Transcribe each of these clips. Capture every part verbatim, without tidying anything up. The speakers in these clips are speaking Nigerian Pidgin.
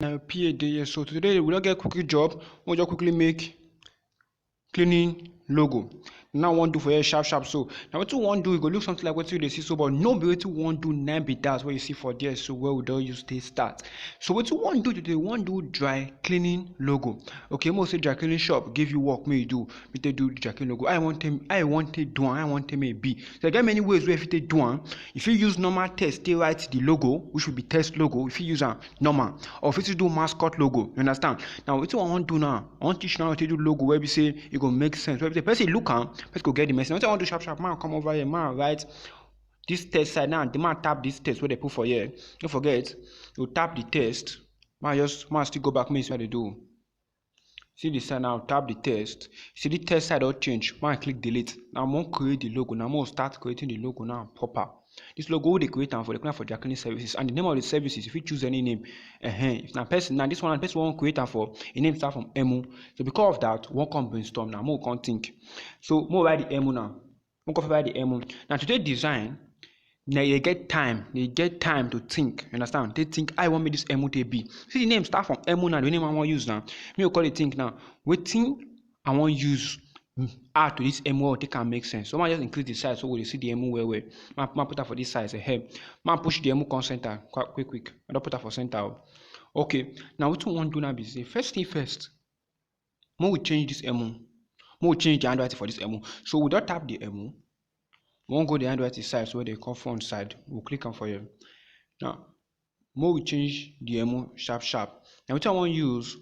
Na your P A dey here. So today we don get quick job. We just quickly make cleaning logo. Now we wan do for here sharp sharp. So now wetin we wan do, e go look something like wetin you dey see so, but no be wetin we wan do na be that wey you see for there so, wey we don use take start. So wetin we wan do today, we wan do dry cleaning logo. Okay, make we say dry cleaning shop give you work make you do, make you take do dry cleaning logo. How you wan take, how you wan take do am, how you wan take make e be. So e get many ways wey you fit take do am. You fit use normal text take write the logo, which will be text logo. You fit use am normal, or you fit still do mascot logo. You understand? Now wetin I wan do now, I wan teach you how to do logo wey be say e go make sense. Wey be say person look am, person go get the message. Wetin I wan do sharp sharp, make I come over here, make I write this text side now. The man tap this text wey dem put for here. No forget, you tap the text. Make I just, make I still go back, make you see what I dey do. See the side now, tap the text. See the text side don change. Make I click delete. Now I wan create the logo. Now I wan start creating the logo now proper. This logo wey dem create am for, dem create am for dry cleaning services, and the name of the services, you fit choose any name. Ehen. If na person, now this one, person wan create am for, e name start from M O. So because of that, we wan come brainstorm now, make we come think. So make we write the M O now. Make we come write the M O. Now to take design, na you get time, you get time to think. You understand? Take think how you wan make this M O take be. See the name start from M O now, the name I wan use now. Me go come dey think now, wetin I wan use, mm, add to this M O take am make sense. So make I just increase the size so we dey see the M O well well. Make I, make I put am for this size, eh. Make I push the M O come center, quick quick. I don put am for center o. Okay, now wetin we wan do now be say, first thing first, make we change this M O. Make we change the handwriting for this M O. So we don tap the M O. We wan go the handwriting side, so wey dem call font side. We'll click am for here. Now, make we change the M O sharp sharp. Now wetin I wan use,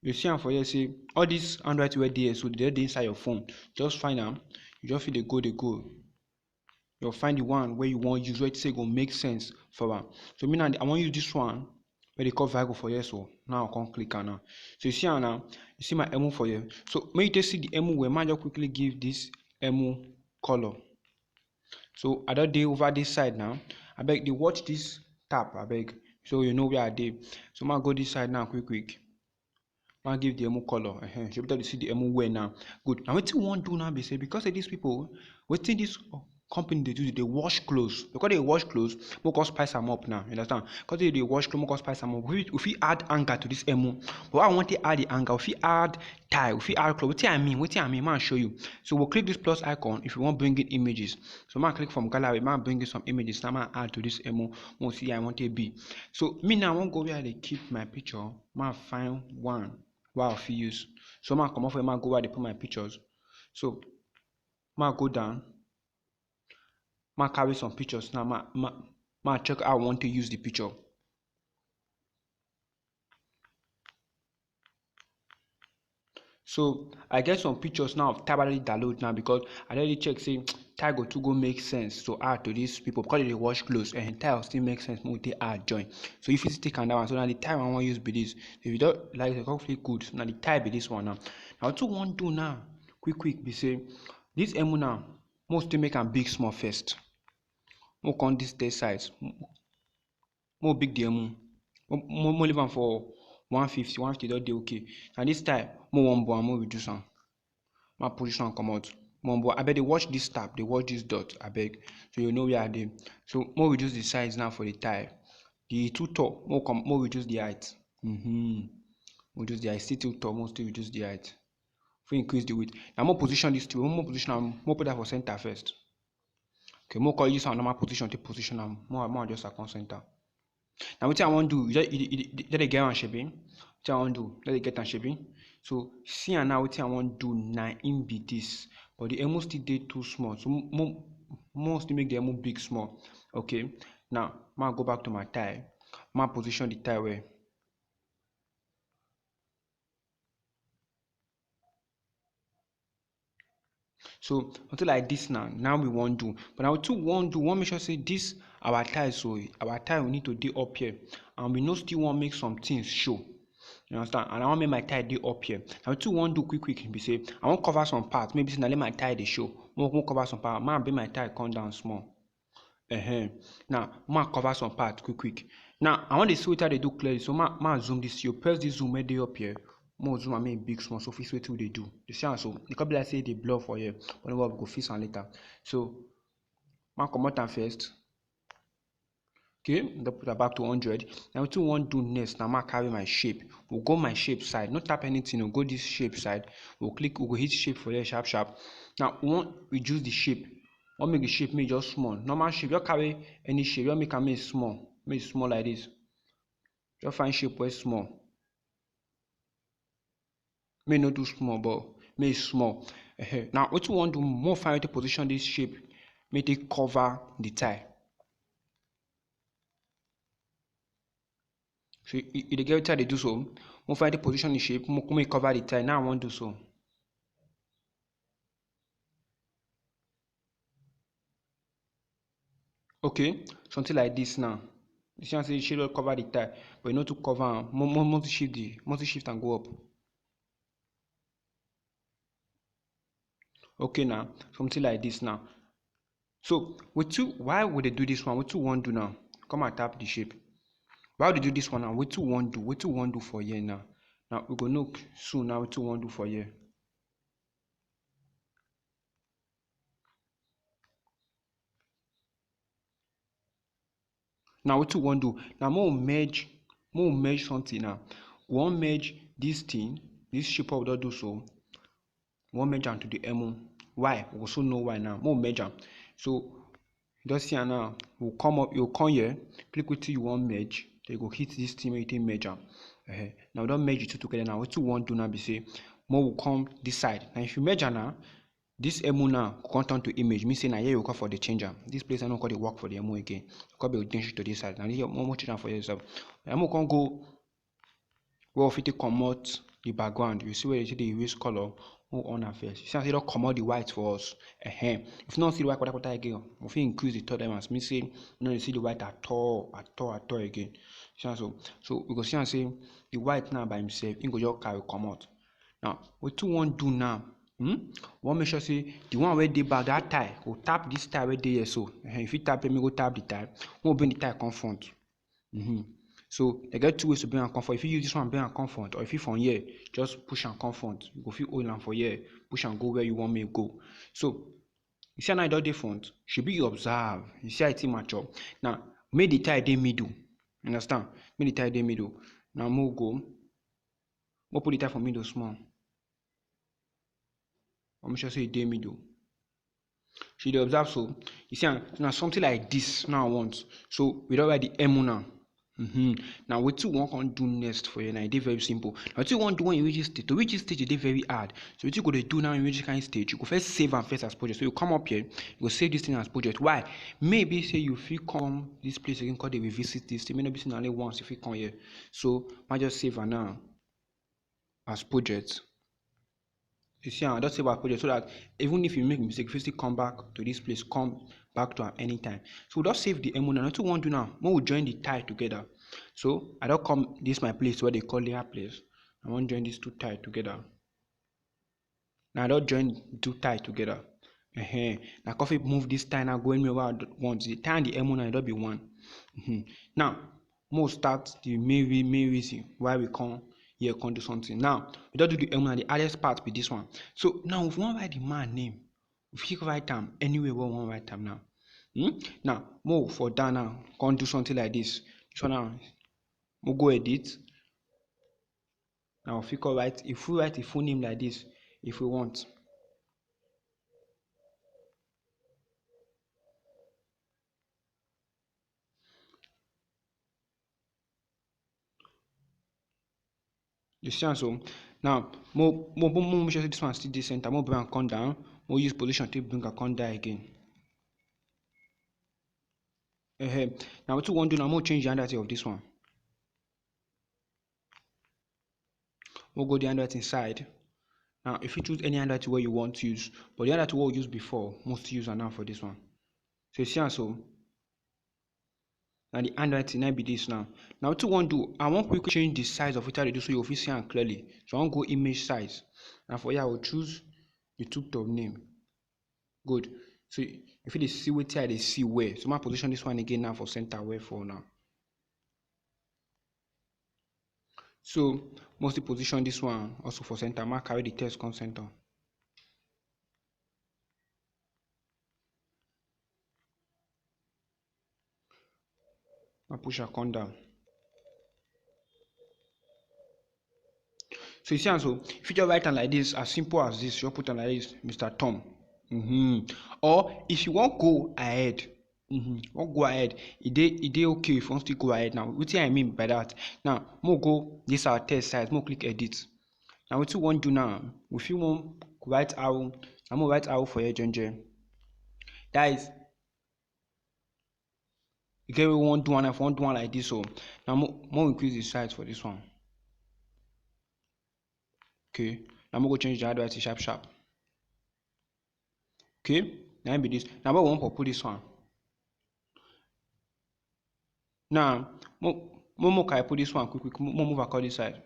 you see am for here say all this handwriting wey dey here, so dem dey inside your phone. Just find am. You just fit dey go, dey go. You find the one wey you wan use, wey you say go make sense for am. So me now, I wan use this one wey dem call Vigo for here. So now I come click am now. So you see am now, you see my M O for here. So make you take see the M O well, make I just quickly give this M O color. So I don dey over this side now. Abeg, dey watch this tab, abeg. So you know where I dey. So make I go this side now, quick quick. Make I give the M O color. Ehen. Should be able to see the M O well now. Good. Now wetin we wan do now be say, because of these people, wetin this company dey do, dem dey wash clothes. Because dem dey wash clothes, make we come spice am up now. You understand? Because dem dey wash clothes, make we come spice am up. We, we fit add hanger to this M O. But I wan take add the hanger. We fit add tie. We fit add cloth. Wetin I mean? Wetin I mean? Make I show you. So we'll click this plus icon if you wan bring in images. So make I click from gallery, make I bring in some images. Now make I add to this M O. Make we see how I wan take be. So me now, I wan go where I dey keep my picture. Make I find one wey I fit use. So make I comot for here, make I go where I dey put my pictures. So make I go down. Make I carry some pictures now. Make I, make I, make I check how I wan take use the picture. So I get some pictures now of tie wey I already download now, because I already check say tie go too go make sense to add to these people, because dem dey wash clothes, and tie go still make sense make we take add join. So if you still take another one, so now the tie I wan use be this. If you don't like the conflict, good. So now the tie be this one now. Now wetin we wan do now, quick quick, be say this M O now, make we still make am big small first. Make we come this text size. Make we big the M O. Make we, make we leave am for one fifty, one fifty don dey okay. Now this time, make we one bar, make we reduce am. Make I position am comot. Make we one bar. Abeg, dey watch this tab, dey watch this dot, abeg. So you know where I dey. So make we reduce the size now for the tie. The too tall, make we come, make we reduce the height. Mm-hmm. Reduce the height, still too tall, make we still reduce the height. If we increase the width. Now make we position this two, make we position am, make we put that for center first. Okay, make we come use our normal position to position am. Make I, make I just come center. Now wetin I wan do, you just, you, you, you, you dey get am, shebi? Wetin I wan do, you dey get am, shebi? So see am now, wetin I wan do na im be this. But the M O still dey too small. So mo-, mo-, mo still make the M O big small. Okay. Now make I go back to my tie. Make I position the tie well. So something like this now, now we wan do. But now wetin we wan do, we wan make sure say this our tie, so our tie, we need to dey up here, and we no still wan make some things show. You understand? And I wan make my tie dey up here. Now wetin we wan do quick quick be say I wan cover some part. Maybe say na let my tie dey show. Make we, make we cover some part. Make I bring my tie come down small. Ehen. Now make I cover some part quick quick. Now I wan dey see wetin I dey do clearly. So make I, make I zoom this. You press this zoom wey dey up here. Make we zoom am make e big small, so we fit see wetin we dey do. You see am so? E come be like say e dey blur for here. But no worry, we go fix am later. So make I comot am first. Okay, don put am back to hundred. Now wetin we wan do next na make I carry my shape. We go my shape side, no tap anything, we go this shape side. We click, we go hit shape for here sharp sharp. Now we wan reduce the shape. We wan make the shape make e just small. Normal shape, just carry any shape, just make am make e small, make e small like this. Just find shape wey small. Make e no too small, but make e small. Ehen. Now wetin we wan do, make we find wetin position this shape, make e take cover the tile. So you, you dey get wetin I dey do so? Make we find wetin position the shape, make, make e cover the tile. Now I wan do so. Okay, something like this now. You see am say shape don cover the tile, but e no too cover am. Mo-, mo-, must shift the, must shift and go up. Okay now, something like this now. So wetin, why we dey do this one? Wetin we wan do now? Come and tap the shape. Why we dey do this one now? Wetin we wan do? Wetin we wan do for here now? Now we go know soon now wetin we wan do for here. Now wetin we wan do? Now make we merge, make we merge something now. We wan merge this thing, this shape wey we don do so. We wan merge am to the M O. Why? We go soon know why now. Make we merge am. So you don see am now. We come up, you come here, click wetin you wan merge. Then you go hit this thing wey you take merge am. Ehen. Now we don merge the two together now. Wetin we wan do now be say, make we come this side. Now if you merge am now, this M O now go come turn to image. Mean say na here you come for dey change am. This place I no come dey work for the M O again. You come be change to this side. Now here, make we change am for here so. Now make we come go where we fit take comot the background. You see where you see the erase color, we on am first. You see as e don comot the white for us. Ehen. If you no see the white patapata again, we fit increase the tolerance. Mean say you no dey see the white at all, at all, at all again. You see am so? So we go see am say the white now by himself, e go just carry comot. Now wetin we wan do now? Hmm? We wan make sure say the one wey dey back, that tile, go tap this tile wey dey here so. Ehen, you fit tap am, make e go tap the tile. Make we bring the tile come front. Mm-hmm. So they get two ways to bring am come front. If you use this one, bring am come front, or if you from here, just push am come front. You go fit hold am for here, push am go where you wan make e go. So you see how now e don dey front? Shebi you observe, you see how e take mature. Now make the tile dey middle. You understand? Make the tile dey middle. Now make we go. Make we put the tile for middle small. Make we make sure say e dey middle. Shey you dey observe so? You see am, na something like this now I want. So we don write the M O now. Mm-hmm. Now wetin we wan come do next for here now? E dey very simple. Now wetin you wan do when you reach this stage? To reach this stage, e dey very hard. So wetin you go dey do now when you reach this kind stage? You go first save am first as project. So you come up here, you go save this thing as project. Why? Maybe say you fit come this place again, come dey revisit this thing. May no be say na only once you fit come here. So make I just save am now as project. You see am, I just save as project so that even if you make mistake, you fit still come back to this place, come back to am anytime. So we don save the M O now. Wetin we wan do now? Make we join the tile together. So I don come this my place wey they call layer place. I wan join these two tile together. Now I don join the two tile together. Ehen. Now I come fit move this tile now go anywhere wey I d-, want. The tile and the M O now, e don be one. Mm-hmm. Now make we start the main re-, main reason why we come here, come do something. Now we don do the M O, na the hardest part be this one. So now if we wan write the man name, we fit write am anywhere wey we wan write am now. Hmm? Now make we for down now, come do something like this. So now make we go edit. Now we fit come write, if we write a full name like this, if we want. You see am so? Now make we, make we, make we make sure say this one still dey center. Make we bring am come down. Make we use position take bring am come down again. Ehen. Now wetin we wan do now? Make we change the handwriting of this one. Make we go the handwriting side. Now you fit choose any handwriting wey you want use, but the handwriting wey we use before, make we use am now for this one. So you see am so? Na the handwriting na be this now. Now wetin we wan do? I wan quickly change the size of wetin I dey do so you fit see am clearly. So I wan go image size. Na for here I go choose the two thumbnail. Good. So you fit dey see wetin I dey see well. So make I position this one again now for center well for now. So make we still position this one also for center. Make I carry the text come center. I push her come down. So you see am so, if you just write am like this, as simple as this, you put am like this, Mister Tom. Mm-hmm. Or if you wan go ahead, mm-hmm, wan go ahead, e dey e dey okay if you wan still go ahead now. Wetin I mean by that? Now, mo go this our text size, mo click edit. Now wetin we wan do now? We fit wan write arrow. Na mo write arrow for here, Jenje. That is, you get we wan do one, if we wan do one like this, so now mo mo increase the size for this one. Okay, now mo go change the handwriting sharp sharp. Okay, now be this. Now we wan put this one. Now, mo mo mo I put this one quick quick. Mo mo move across this side.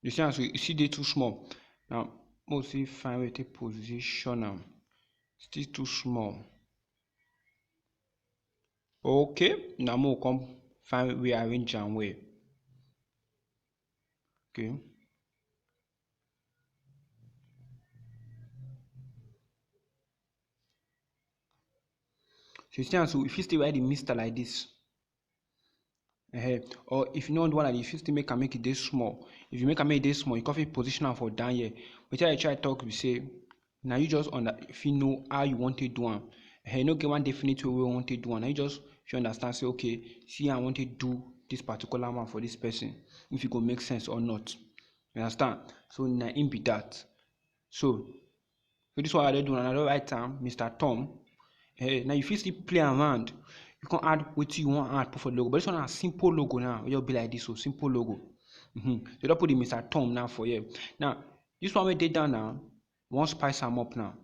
You see am so, you see dey too small. Now, mo see find way to position am. Still too small. Okay, now mo come find way arrange am well. Okay. So you see am so, if you still write the Mister like this, uh, or if you no want one like this, you fit still make am make e dey small. If you make am make e dey small, you come fit position am for down here. Wetin I try talk be say, na you just under if you know how you want to do am. Uh, you no get one definite way wey you want to do am. Na you just if you understand say, okay, see, I want to do this particular one for this person, if e go make sense or not. You understand? So na im be that. So So this one I don do, and I don write am, Mister Tom. Hey, now you fit still play around. You can add wetin you wan add put for the logo. But this one na simple logo now. E just be like this, so simple logo. Mm-hmm. So you don put the Mister Tom now for here. Now, this one wey dey down now, we wan spice am up now.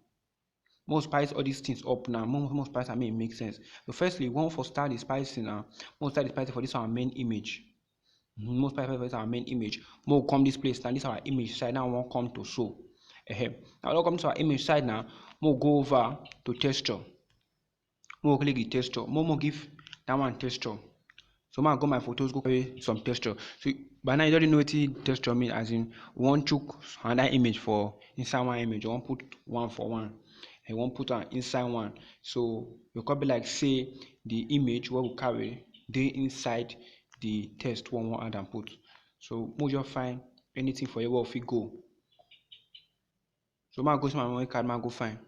Mo spice all these things up now. Mo mo spice am make e make sense. So firstly, we wan for start the spicing now. Mo start the spicing for this our main image. Mm-hmm. Mo spice for this our main image. Mo come this place now. This our image side now. We wan come to so. Ehem. Now we don come to our image side now. Mo go over to texture. Mo click the texture. Mo mo give that one texture. So ma go my photos, go carry some texture. So by now you already know wetin texture mean. As in, we wan chook another image for inside one image. We wan put one for one. And we wan put am inside one. So e come be like say the image wey we carry dey inside the text wey we wan add am put. So mo just find anything for here wey we fit go. So ma go see my memory card, ma go find.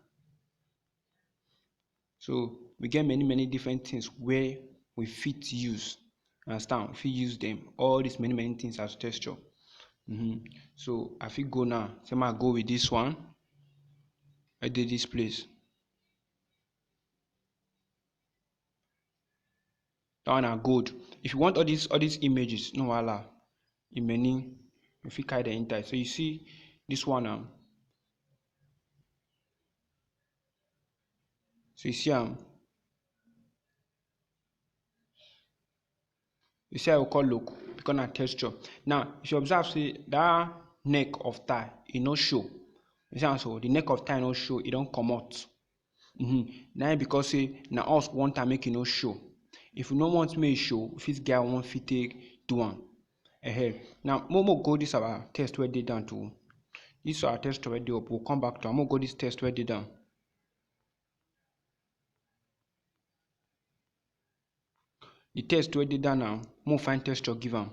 So we get many many different things wey we fit use. Understand? We fit use them. All these many many things as texture. Mm-hmm. So I fit go now. Say ma go with this one. I dey this place. That one na gold. If you want all these all these images, no wahala. Imeni, you fit carry them inside. So you see this one now. So you see am. You see how we call look, because na texture. Now, if you observe, say that neck of tie, e no show. You see am so, the neck of tie no show, e don comot. Mm-hmm. Na because say na us want am make e no show. If you no want make e show, you fit get one fit take do am. Ehe. Now, mo mo go this our text wey dey down too. This our text wey dey up. We'll come back to am. Mo go this text wey dey down. The text wey dey down now, mo find texture give am.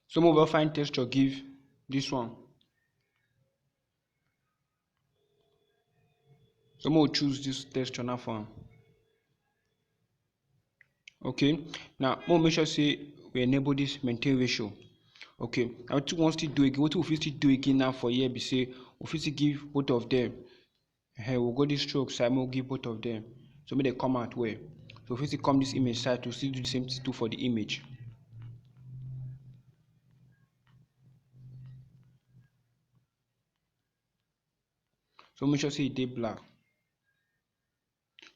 So mo go find texture give this one. So mo choose this texture now for am. Okay, now mo make sure say we enable this maintain ratio. Okay, now wetin we wan still do again, wetin we fit still do again now for here be say we fit still give both of them. Hey, we'll go this stroke side, we'll give both of them. So make they come out well. So if you see come this image side to still do the same thing too for the image. So make sure say e dey black.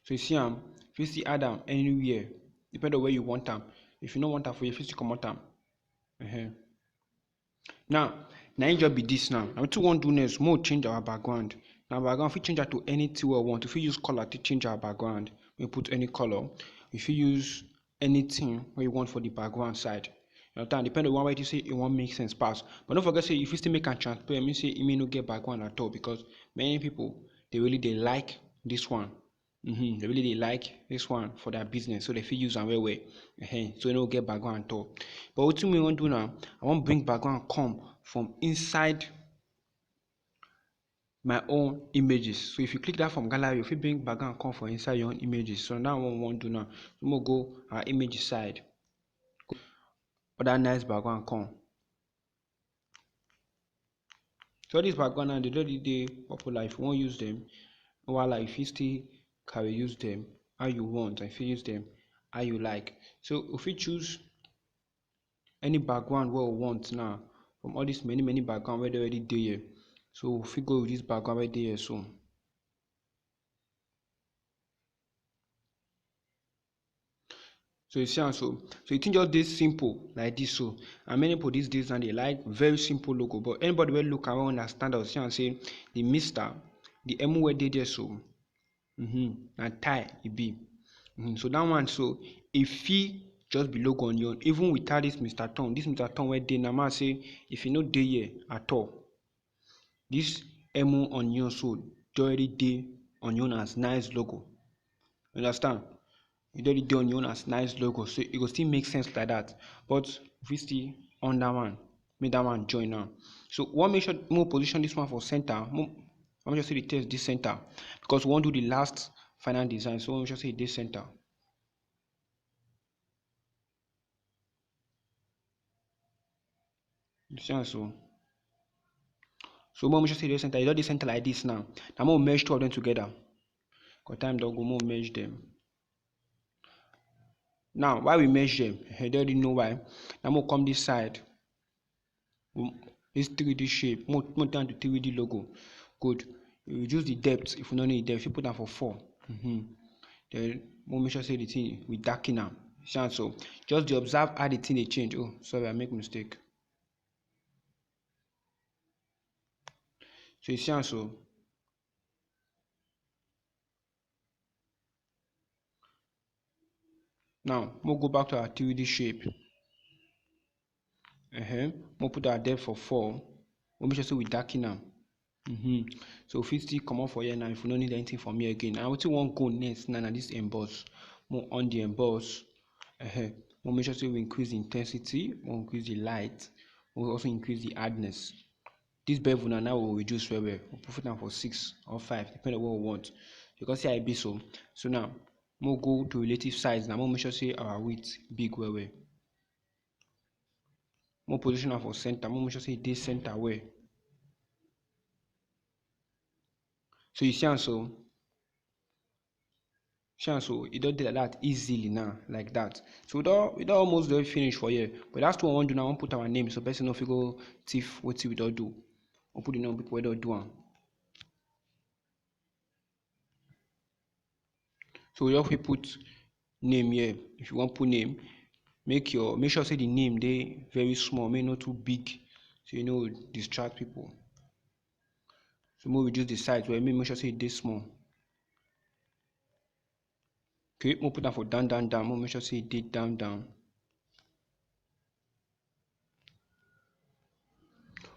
So you see am, You still add am anywhere, depend on where you want am. If you no want am for, you fit still comot am. Uh-huh. Now, na im just be this now. Na wetin we wan do next, make we change our background. Na background, we fit change am to anything we want. We fit use color to change our background. We put any color. We fit use anything wey you want for the background side. You understand? Depend on one way you say e wan make sense pass. But no forget say you fit still make am transparent, mean say e may no get background at all, because many people, they really dey like this one. Mm-hmm. They really dey like this one for their business, so they fit use am well well. Uh-huh. So e no get background at all. But wetin we wan do now, I wan bring background come from inside my own images. So if you click that from gallery, you fit bring background come for inside your own images. So now what we wan do now, we go our image side. Other nice background come. So this background now, they don dey popular. If you wan use them, no wahala, you fit still carry use them how you want, and you fit use them how you like. So you fit choose any background wey you want now from all these many, many background wey dey already dey here. So we fit go with this background wey dey here so. So you see am so. So the thing just dey simple like this so. And many people these days now, they like very simple logo. But anybody wey look am, wey understand am, see am say the Mister, the M wey dey there so, mm-hmm, na tie e be. Mm-hmm. So that one so, e fit just be logo on your own, even without this Mister Tom. This Mister Tom wey dey, na man say if e no dey here at all, this M on your own so, e already dey on your own as nice logo. You understand? E already dey on your own as nice logo, so e go still make sense like that. But we still on that one, make that one join now. So we wan make sure, make we position this one for center. Make, make sure say the text dey center, because we wan do the last final design. So make sure say e dey center. You see am so. So make sure say e dey center. E don dey center like this now. Now make we merge two of them together. 'Cause time don go, make we merge them. Now, why we merge them? You don already know why. Now make we come this side. Um, this three D shape, make we, make we turn to three D logo. Good. You reduce the depth if you no need depth. You put am for four. Mm-hmm. Then make we make sure say the thing, we darken am. See am so. Just dey observe how the thing dey change. Oh, sorry, I make mistake. So you see am so. Now, make we go back to our three D shape. Uh-huh. Make we put our depth for four. Make we make sure say we darken am. Mm-hmm. So we fit still comot for here now if we no need anything from here again. And wetin we wan go next now, na this emboss. Make we on the emboss. Uh-huh. Make we make sure say we increase the intensity, make we increase the light, make we also increase the hardness. This bevel now, now we reduce well well. We put am for six or five, depending on what we want. You can see how e be so. So now, make we go to relative size now. Make we make sure say our width big well well. Make we position am for center. Make we make sure say e dey center well. So you see am so. See am so, e don dey like that easily now, like that. So we don, we don almost don finish for here. But last one we wan do now, we wan put our name so person no fit go thief wetin we don do. We put the name of people wey don do am. So we just fit put name here. If you wan put name, make your, make sure say the name dey very small, make e no too big, so e no distract people. So make we reduce the size well, make, make sure say e dey small. Okay, make we put am for down, down, down. Make we make sure say e dey down, down.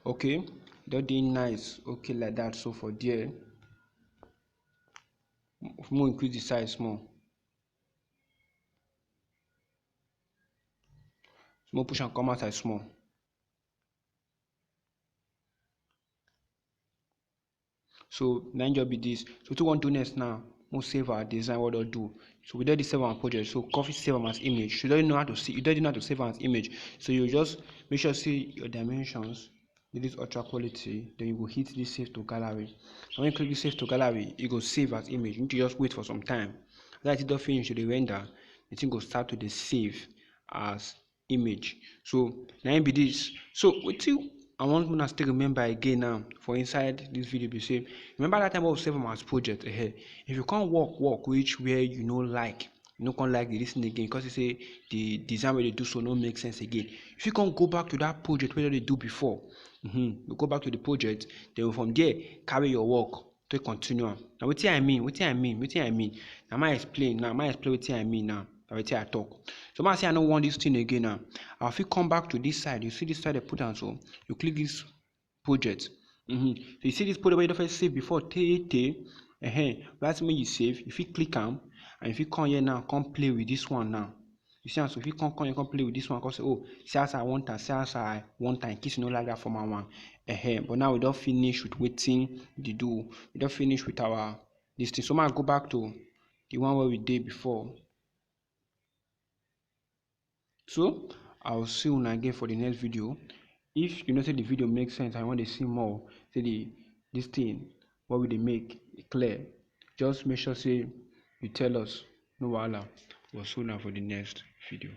Okay, that dey nice. Okay, like that. So for there, make we increase the size small. So make we push am come outside small. So na im just be this. So wetin we wan do next now, we save our design wey we don do. So we don already save our project. So come fit save am as image. So you don know how to see, you don know how to save am as image. So you just make sure say your dimensions dey this ultra quality. Then you go hit this save to gallery. And when you click this save to gallery, e go save as image. You need to just wait for some time. After it don finish to dey render, the thing go start to dey save as image. So na im be this. So wetin I want una still remember again now for inside this video be say, remember that time wey we save am as project? Eh, if you come work, work reach where you no like, You no come like the this thing again because you say the design wey dey do so no make sense again. If you come go back to that project wey you dey do before, mm-hmm, you go back to the project, then from there, carry your work to continue am. Now, wetin I mean, wetin I mean, wetin I mean. Now, I explain, now, I explain wetin I mean now. Now, wetin I talk. So, I say I no want this thing again now. I fit come back to this side. You see this side I put am so. You click this project. Mm-hmm. So you see this project wey you don first save before, tey tey. Uh-huh. That's when you save. If you click am, and if you come here now, come play with this one now. You see am so, if you come, come here, come play with this one, come say, "Oh, see as I want am, see as I want am," in case you no like that former one. Uh-huh. But now we don finish with wetin dey do. We don finish with our this thing. So, ma go back to the one wey we dey before. So, I'll see you again for the next video. If you know say the video makes sense and you want to see more, say the this thing, what we dey make, e clear, just make sure say you tell us. No wahala. We'll see you for the next video.